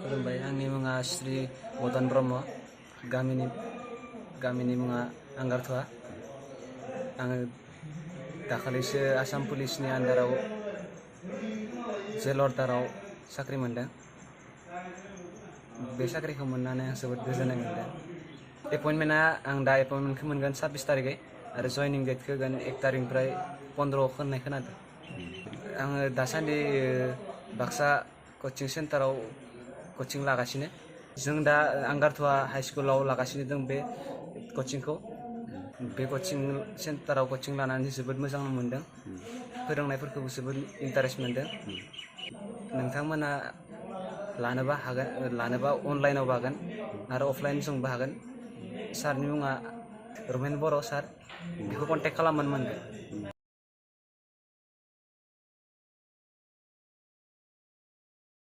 खुलुमबाय आंनि मुङा श्री मदन ब्रह्म गामिनि मुङा आंगारथ'आ आङो दाखालिसो आसाम पुलिसनि आन्दाराव जेल अर्डाराव साख्रि मोनदों बे साख्रिखौ मोननानै आं जोबोद गोजोननाय मोनदों एपइन्टमेन्टआ आं दा एपइन्टमेन्टखौ मोनगोन 26 तारिखै आरो जयनिं डेटखौ होगोन 1 तारिखनिफ्राय 15 होननाय खोनादों आङो दासान्दि बाक्सा कचिं सेन्टाराव कचिं लागासिनो जों दा आंगारथ'आ हाइ स्कुलाव लागासिनो दं बे कचिंखौ बे कचिं सेन्टाराव कचिं लानानै जोबोद मोजां मोनदों फोरोंनायफोरखौबो जोबोद इन्टारेस्ट मोनदों नोंथांमोना लानोबा अनलाइनावबो हागोन आरो अफलाइनजोंबो हागोन सारनि मुङा रमेन बर' सार बेखौ कन्टेक्ट खालामबानो मोनगोन